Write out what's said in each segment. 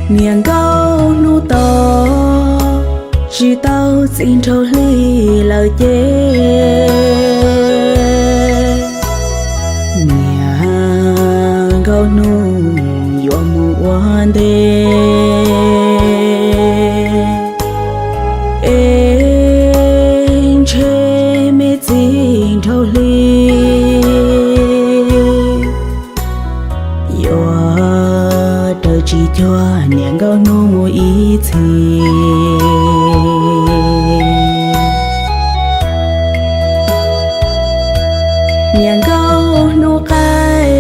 Niam nkauj hnub tod tsis tau txiv nraug hli lawm ces, niam nkauj hnub yuav mus ua ntej. Es ntshe me txiv nraug hli yuav raws tsis cuag niam nkauj hnub mus ib txhis. Niam nkauj hnub qaij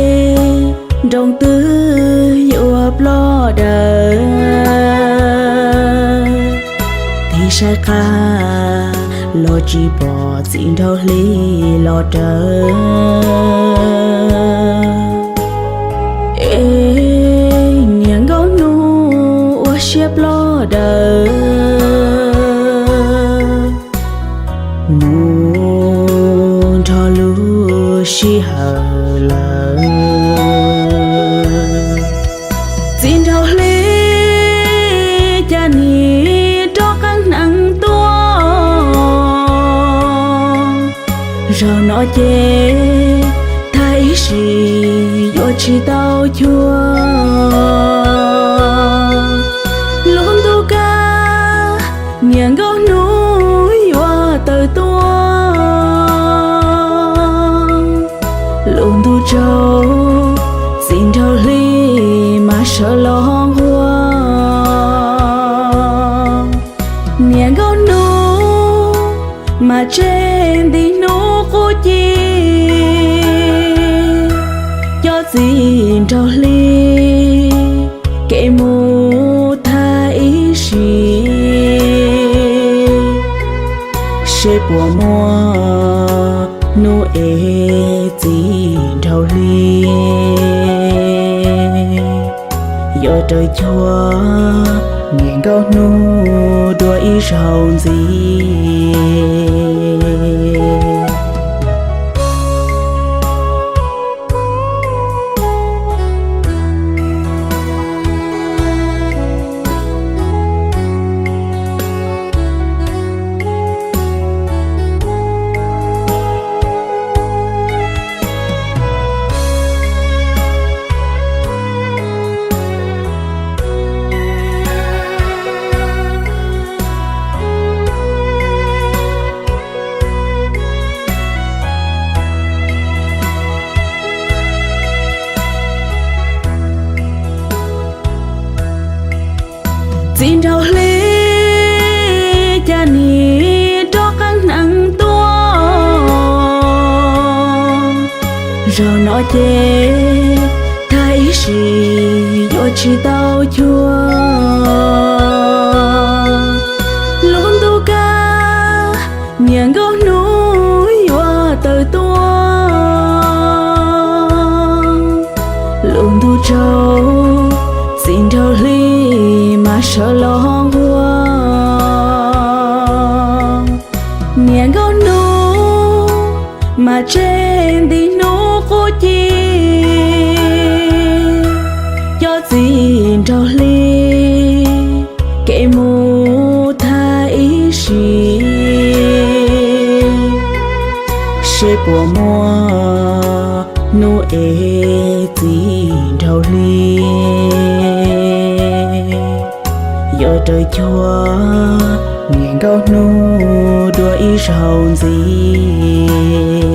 nroos twb yuav ploj daws, tig saib qab los tsis pom txiv nraug hli los rawv. Es niam nkauj hnub ua siab ploj daws, mus nrog lub sij hawm lawm. Txiv nraug hli, cas nim rov qeeb hneev tuaj, zaum no ces tag ib sim yuav tsis tau cuag. Lub ntuj kab, niam nkauj hnub yuav tawm tuaj, lub ntuj tsaus, txiv nraug hli mas sawv los nquag. Niam nkauj hnub mas tseg nti hnub qub ci, coj txiv nraug hli kev mus tag ib sim, seb puas muaj hnub es txiv nraug hli yuav raws cuag niam nkauj hnub dua ib zaug ntxiv. Txiv nraug hli, cas nim rov qeeb hneev tuaj, zaum no ces tag ib sim yuav tsis tau cuag. Lub ntuj kab, niam nkauj hnub yuav tawm tuaj, lub ntuj tsaus, txiv nraug hli mas sawv los nquag. Niam nkauj hnub mas tseg nti hnub qub ci, coj txiv nraug hli kev mus tag ib sim, seb puas muaj hnub es txiv nraug hli yuav raws cuag niam nkauj hnub dua ib zaug ntxiv.